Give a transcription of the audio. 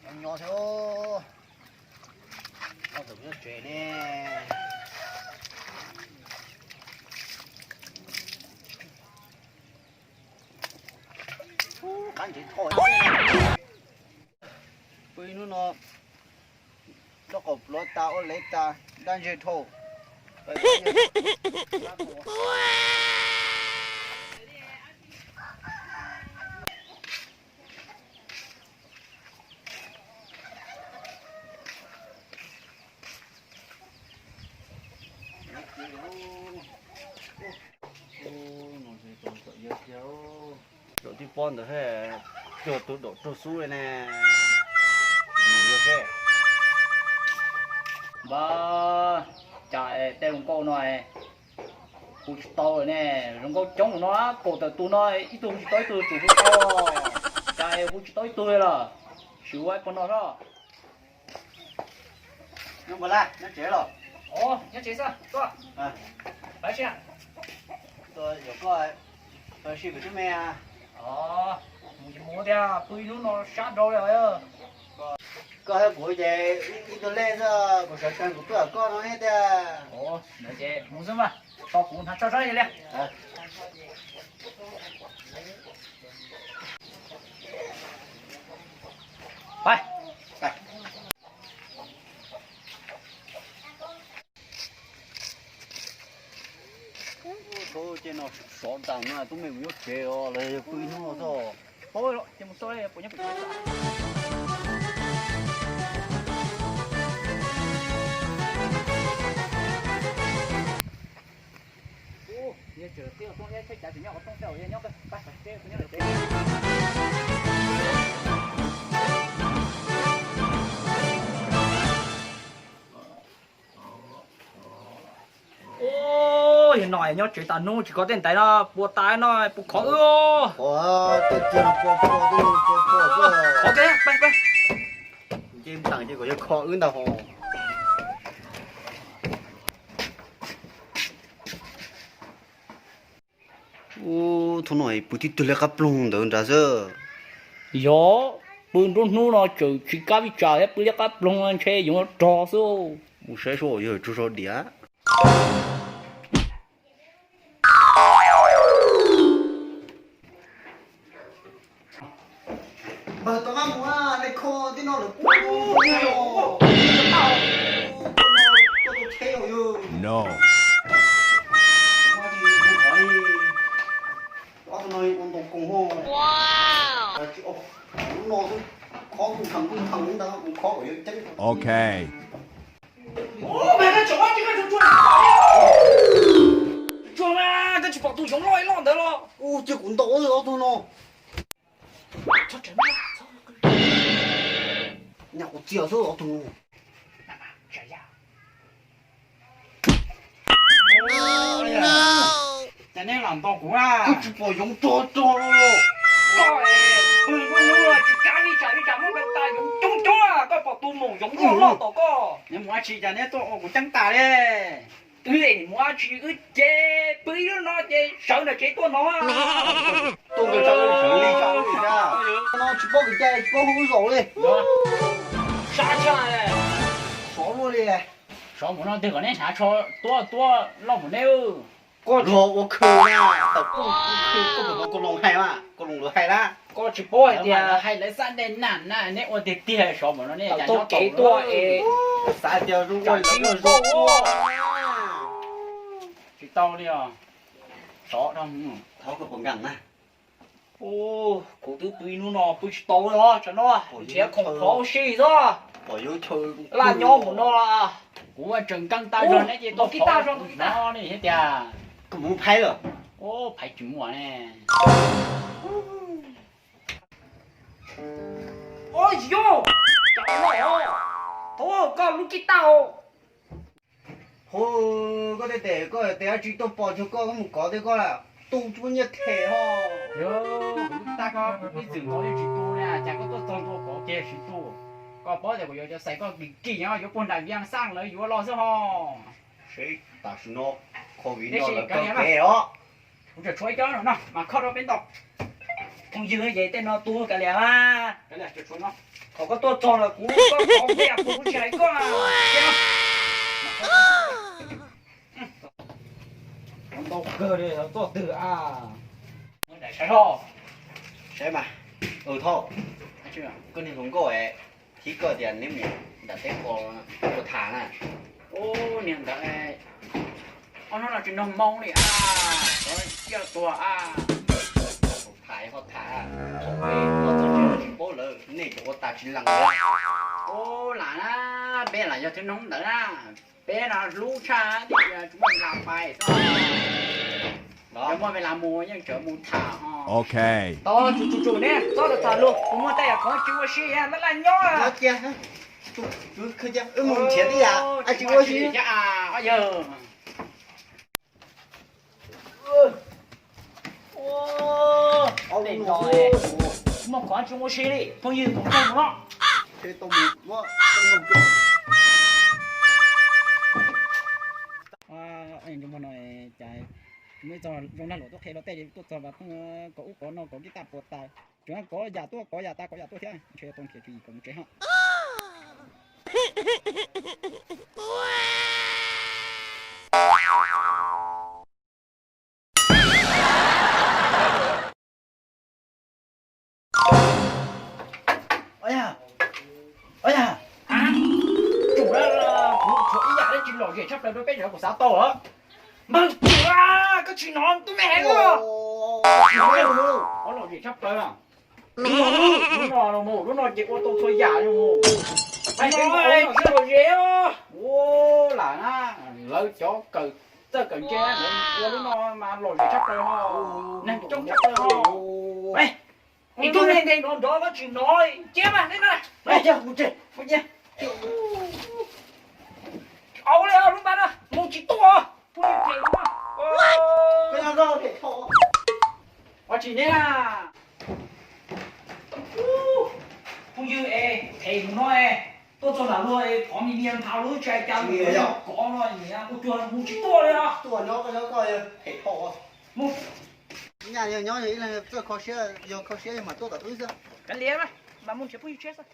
Nyob nyob thiab, nyob tus nyob tsev ne. Qab ntsev tho. Pw ib hnub no, nraub qaum pluav tas, ua lev tas, dab ntseg dhau. Zaum tib pob ntawd, cuag tus daum raug xub li ne. Npawg, cas tej zoo nkauj no hu tsis tau lawm ne. Zoo nkauj coob no, kaum tawm tus no ib tug hu tsis tau ib tug, tsum hu tau, cas hu tsis tau ib tug li lawm. Sim ua ib pog no sob. Nyob npawg Laj, nyob tsev los? Nyob tsev xwb, tuaj. Pab si, tuaj yuav koj, koj si kwv tij me. Mus mus tiag, pw ib hnub no sab dhau li. Koj thiab kuv ces ib tug lej xwb, kuv sawv tsees kuv tuaj koj no thiab tiag. Mus xwb mas, tos kuv hnav tsho sab li. Ces no sov tas no, tub me kuv nyob tsev os, los yog pw ib hnub no xwb. Paub los ces mus xwb, puas nyob pem tsev. Ub, yog tseem tij tub thiab, tsheb cav tsis nyob qhov rooj tej, yog nyob pab sab teb, nyob lawm tsev. Ub, yog no nyob tsev tas hnub tsis kov tej ntaiv no puas tas no, puas khov wb. Khov thiab, peb peb. Nce ntees ces kom yog kho wb ntag hos. Ub, thaum no pw tib tug liab qab ploog ntawd nrad xwb. Yog, pw nruab hnub no tseem tsis kam vij tsam thiab, pw liab qab ploog ntshe yoov rog xwb. Mus saib seb yog tsaug zog diam. Npawg, tau maj mus, nej kho tib no lawm. Koj tus tsheb os yog. Ob tug no ua ntau koog hos. Lub no xwb, khob nkuj ntheev nkuj ntheev ntawd, mus khob kom yog ceeb. Ok. Tsuag, koj tsis pom tus yoov loj loj ntawd los? Ua, cia kuv ntaus ob tug no. Nyaj kuv txias xwb ob tug no. Cas nej los ntaus kuv a? Koj tsis pom yoov rog rog los? Koj pw muaj hnub tsis kam vij tsam vij tsam muab npau tas yoov coob coob, koj pom tus moom yoov loj loj tom koj. Neb mus dab tsi cas neb tuaj ua kuv ceeb tas li? Wb mus dab tsi, wb ces pw ib lub no ces sawv ntawm tsev tuaj no. Tuaj nkaus tso, sawv li tso. No tsis paub kev cai, tsis paub hu lub zaus li. Sab tshaj. Sov luaj li. Sov mus no twg kom neb hnav tsho tuaj tuaj loj mus neb. Koj tsho ua khw na, tawm koj ua khw, koj puas hnov koj loos hais mas, koj loos lawv hais na. Koj tsis paub hais tias hais lawv xab dej na na, neb ua tiag tiag sov mus no neb tau kev tuaj es xav tias zoo ua lawv zoo. Tsis tau li os. Sov dhau. Thov koj puas nkees na. Kuv twb pw ib hnub no pw tsis tau los tsam no nrhiav khoom phov ua si xwb. Laj nyob mus no, kuv tseem nkees tas zog neb ces tos kib tag zog tos kib tag no ne thiab tias. Koj mus phaib lawm. Ub, phaiv tsis muaj ne. Ua yog, cov no, thaum koj lub kib tag os. Hu, koj tej tes koj tes dab tsi tuaj pom cuag koj, koj mus kov tej koj tu tsis muaj nyiaj them ho. Yog, kuv lub kib tag koj ib txwm nkaus yeej tsis tu ne, cas koj tuaj txog ntua kov kiag siv tu. Koj paub tias kuv yuav cov xais koj kim kim nyob yuav puag nram Vias Xaj lawv yuav los xwb ho. Seb tam sim no covid no lawv kaw kev os. Kuv tseem tshuav ib co no no mas kho rau peb ntaus. Phooj ywg, ces tej no tu kav liam mas. Thaum koj tuaj txog lawm kuv, koj kov kuv yam puas kuv tsis hais koj. Ntau kawg li, txoj twg a? Saib mas. Thauj, koj niag hluas nkauj es thib koj tias neb mus nram teb kos ua tham na. Ub, niag ntawd ob hnub no tsis nrog moo li a, cov ciaj tuag a. Tham ho tham, thaum peb los txog tsev tsis paub lawv, nej cov ua tas tsis lees li. Ub, lam na, peb lam yog thwv noob ntawd na, peb no hlub tshaj, tsis muaj lam pais xwb. Yog muaj lam mus yeej tseem mus tham ho. Tau, tsum tsum tsum ne, txhob tham lus, kuv muaj tej yam khoom tsis ua si, laj laj nyob. Wb mus nrhiav tej yam tsis ua si. Muaj khoom tsis ua si li, phooj ywg, khoom tag no. Cas muaj ib txog zoo lag luam tuaj qhia rau tej tuaj txog mas pheej kov ub kov no kov kib taj puas tas, tseem kov yam tuaj kov yam tas kov yam tuaj thiab, ntshe tau nrhiav tswv yim kom mus tsev ho. Os yog, os yog, tsum, kuv tshuav ib yam dab tsi lom zem tshaj plaws rau peb zos kuv xav tau. Npawg Tsum, koj tsis hnov tub me heev los? Lom zem tshaj plaws. Lub no los mus, lub no ces ua tau txhua yam li mus. Lom zem os. Ua lam na, lawv cov kawm txawj kawm ntse lawv ua lub no mas lom zem tshaj plaws ho, neeg coob tshaj plaws ho. Ib tug neeg ntev nrov nrov koj tsis hnov, cia mas, cia, mus tsev, mus cia. Au li lub npab no mus tsis tuaj, phooj ywg phem no. Ua tsis ne. Phooj ywg es phem tus no es tuaj txog lam luag es qhov me me nphav lub tshais cas mus kov no ua cuag mus tsis tuaj li os. Mus. Nyaj yog nyob yog ib leeg txawj kho siab, yog kho siab yog mam tuaj tom wb xwb. Kav liam mas, mam mus nrhiav phooj ywg tshiab xwb.